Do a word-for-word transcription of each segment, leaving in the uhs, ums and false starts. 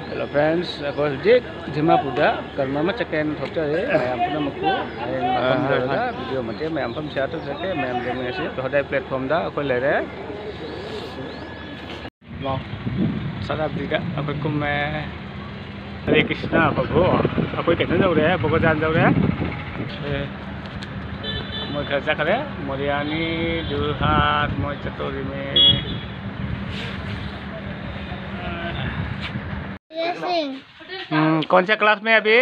Hello friends, ꯑꯩꯈꯣꯏ ꯍꯧꯖꯤꯛ ꯗꯤꯃꯥꯄꯨꯔꯗ ꯀꯔꯝ ꯑꯃ ꯆꯠꯀꯦꯅ ꯊꯣꯛꯆꯔꯦ꯫ ꯃꯌꯥꯝ ꯄꯨꯝꯅꯃꯛꯄꯨ ꯍꯌꯦꯡ ꯃꯐꯝ ꯑꯥ, ꯌꯧꯔꯒ ꯍꯣꯏ꯫ ꯚꯤꯗꯤꯑꯣ ꯃꯇꯦꯛ ꯃꯌꯥꯝ ꯃꯐꯝ ꯁꯤꯌꯥꯔ ꯇꯧꯖꯔꯛꯀꯦ꯫ ꯃꯌꯥꯝ ꯌꯦꯡꯃꯤꯟꯅꯁꯤ꯫ ꯍꯣꯗꯥꯏ ꯄ꯭ꯂꯦꯠꯐꯣꯝꯗ ꯑꯩꯈꯣꯏ ꯂꯩꯔꯦ꯫ ꯁꯇꯥꯕꯗꯤꯗ ꯑꯩꯈꯣꯏ ꯀꯨꯝꯃꯦ꯫ ꯍꯔꯦ ꯀ꯭ꯔꯤꯁꯅ ꯄ꯭ꯔꯚꯨ꯫ ꯑꯩꯈꯣꯏ ꯀꯩꯅꯣ ꯌꯧꯔꯦ, ꯕꯣꯒꯣꯖꯥꯟ ꯌꯧꯔꯦ꯫ ꯑꯦ, ꯃꯣꯏ ꯈꯔ ꯆꯠꯈ꯭ꯔꯦ꯫ ꯃꯣꯔꯤꯌꯥꯅꯤ, ꯖꯨꯔꯍꯥꯠ, ꯃꯣꯏ ꯆꯠꯇꯣꯔꯤꯃꯦ꯫ जय सिंह। हम्म, कौन सा क्लास में अभी?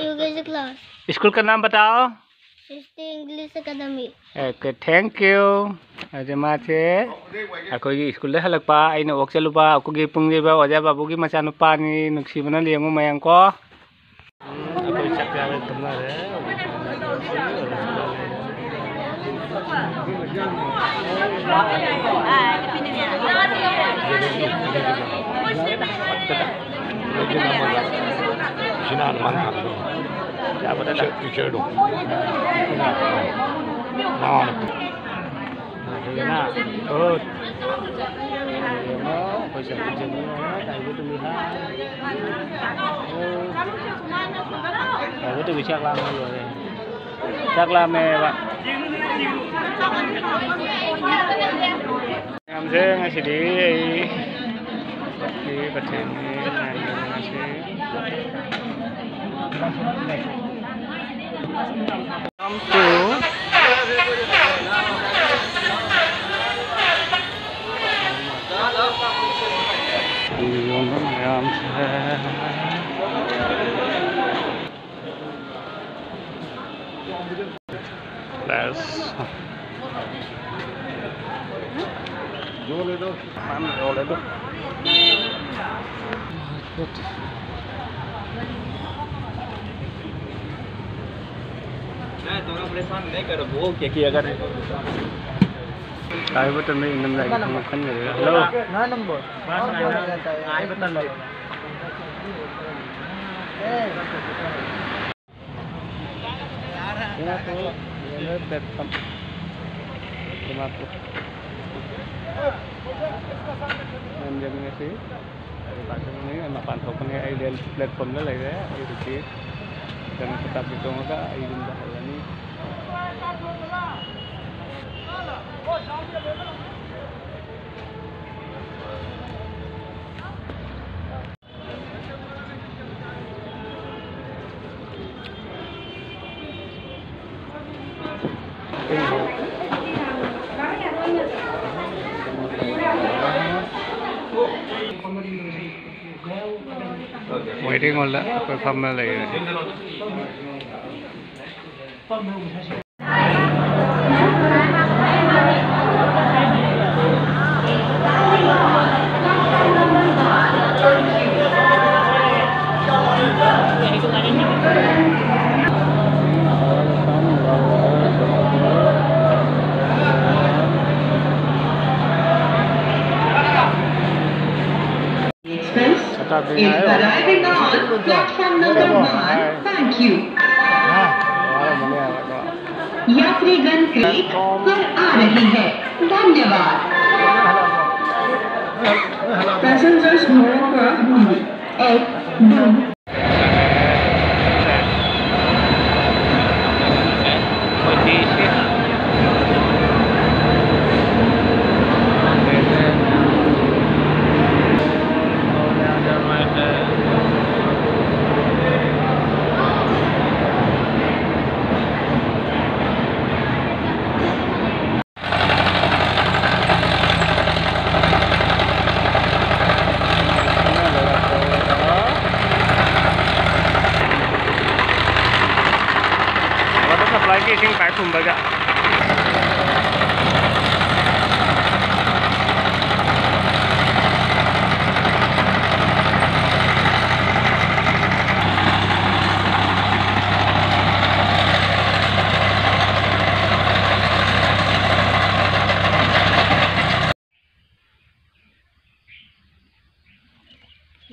UKG class. स्कूल का नाम बताओ। Srishti English academy. Okay, thank you꯫ ꯑꯗ ꯃꯥꯁꯦ ꯑꯩꯈꯣꯏꯒꯤ ꯁ꯭ꯀꯨꯜꯗ ꯍꯜꯂꯛꯄ, ꯑꯩꯅ ꯋꯥꯛ ꯆꯠꯂꯨꯕ, ꯑꯩꯈꯣꯏꯒꯤ ꯄꯨꯡꯖꯩꯕ ꯑꯣꯖꯥ ꯕꯥꯕꯨꯒꯤ ꯃꯆꯥꯅꯨꯄꯥꯅꯤ꯫ ꯅꯨꯡꯁꯤꯕꯅ ꯂꯦꯡꯉꯨ ꯃꯌꯥꯝ ꯀꯣ꯫ ꯑꯩꯈꯣꯏ ꯆꯥꯛ ꯆꯥꯕ ꯇꯨꯝꯅꯔꯦ꯫ ꯁꯤꯅ ꯍꯥꯟꯅ ꯃꯥꯅ ꯍꯥꯟꯅ ꯇꯧ꯫ ꯄꯤꯛꯆꯔ, ꯄꯤꯛꯆꯔꯗꯣ꯫ ꯃꯥ ꯍꯥꯟꯅ ꯄꯨ-꯫ ꯌꯦꯡꯉꯣ, ꯑꯩꯈꯣꯏ ꯆꯠꯄ ꯆꯠꯄ ꯇꯥꯏꯕ ꯇꯨꯃꯤ ꯍꯥ꯫ ꯇꯥꯏꯕ ꯇꯨꯃꯤ ꯆꯥꯛ ꯂꯥꯝꯃ ꯂꯣꯏꯔꯦ꯫ ꯆꯥꯛ ꯂꯥꯝꯃꯦꯕ꯫ ꯃꯌꯥꯝꯁꯦ ꯉꯁꯤꯗꯤ ꯑꯩ ꯄꯠꯀꯤ ꯃꯊꯦꯜꯅꯤ ꯉꯁꯤ꯫ Come to ꯃꯌꯥꯝꯁꯦ꯫ Let's मैं थोड़ा परेशान नहीं कर, वो क्या किया कर। ꯀꯥꯏꯕ ꯃꯇꯝꯗ ꯏꯪꯊꯝꯊꯥꯒꯤ ꯈꯣꯡꯎꯞ ꯈꯟꯒꯗꯣꯏꯔꯥ? ꯍꯜꯂꯣ꯫ ꯅꯪ ꯅꯝꯕꯔ? ꯉꯥꯏꯕ ꯇꯜꯂꯦ꯫ Dimapur railway platform, Dimapur. ꯃꯌꯥꯝ ꯌꯦꯡꯃꯤꯟꯅꯁꯤ꯫ ꯑꯩ ꯄꯥꯔꯀꯤꯡ ꯃꯅꯨꯡ ꯃꯄꯥꯟ ꯊꯣꯛꯄꯅꯦ꯫ ꯑꯩ ꯔꯦꯜ ꯄ꯭ꯂꯦꯠꯐꯣꯔꯝꯗ ꯂꯩꯔꯦ꯫ ꯑꯩ ꯍꯧꯖꯤꯛ ꯖꯟ ꯁꯇꯥꯕꯗꯤ ꯇꯣꯡꯉꯒ ꯑꯩ ꯌꯨꯝꯗ ꯍꯜꯂꯅꯤ꯫ Waiting hall ꯗ ꯑꯩꯈꯣꯏ ꯐꯝꯃ ꯂꯩꯔꯦ꯫ Express is arriving on platform number one. Thank you. यात्रीगण प्लेटफॉर्म पर आ रही है। धन्यवाद। Passengers move for Bhundi. एक, दो। Water supply ꯒꯤ ꯏꯁꯤꯡ ꯄꯥꯏꯞ ꯐꯨꯝꯕꯒ꯫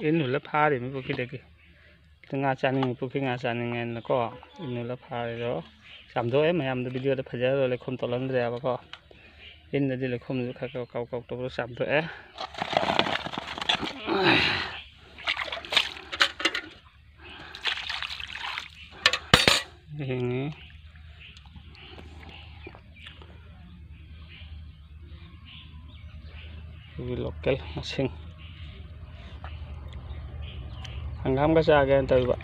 ꯏꯟ ꯍꯨꯜꯂ ꯐꯥꯔꯤꯃꯤ ꯄꯨꯈ꯭ꯔꯤꯗꯒꯤ꯫ ꯉꯥ ꯆꯥꯅꯤꯡꯉꯤ, ꯄꯨꯈ꯭ꯔꯤ ꯉꯥ ꯆꯥꯅꯤꯡꯉꯦꯅꯀꯣ, ꯏꯟ ꯍꯨꯜꯂ ꯐꯥꯔꯤꯗꯣ ꯆꯥꯝꯊꯣꯛꯑꯦ꯫ ꯃꯌꯥꯝꯗ video ꯗ ꯐꯖꯔꯣꯏ, ꯂꯩꯈꯣꯝ ꯇꯣꯠꯍꯟꯗ꯭ꯔꯦꯕꯀꯣ꯫ ꯏꯟꯗꯗꯤ ꯂꯩꯈꯣꯝꯁꯨ ꯈꯔ ꯈꯔ ꯀꯥꯎ ꯀꯥꯎ ꯇꯧꯔꯒ ꯆꯥꯝꯊꯣꯛꯑꯦ꯫ ꯌꯦꯡꯉꯤ꯫ ꯑꯩꯈꯣꯏꯒꯤ ꯂꯣꯀꯦꯜ ꯃꯁꯤꯡ꯫ ꯍꯪꯒꯥꯝꯒ ꯆꯥꯒꯦꯅ ꯇꯧꯔꯤꯕ꯫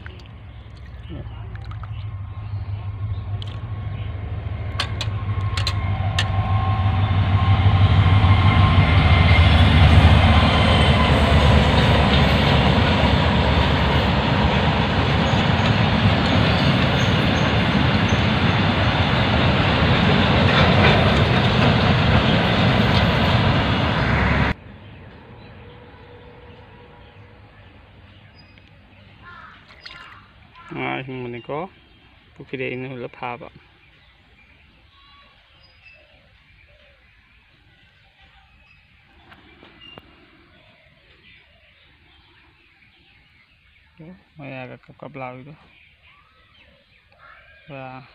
ꯉꯥ ꯑꯍꯤꯡꯕꯅꯤꯀꯣ, ꯄꯨꯈ꯭ꯔꯤꯗ ꯑꯩꯅ ꯍꯨꯜꯂ ꯐꯥꯕ꯫ ꯃꯌꯥꯒ ꯀꯞ ꯀꯞ ꯂꯥꯎꯔꯤꯗꯣ꯫ ꯄꯨꯔꯥ꯫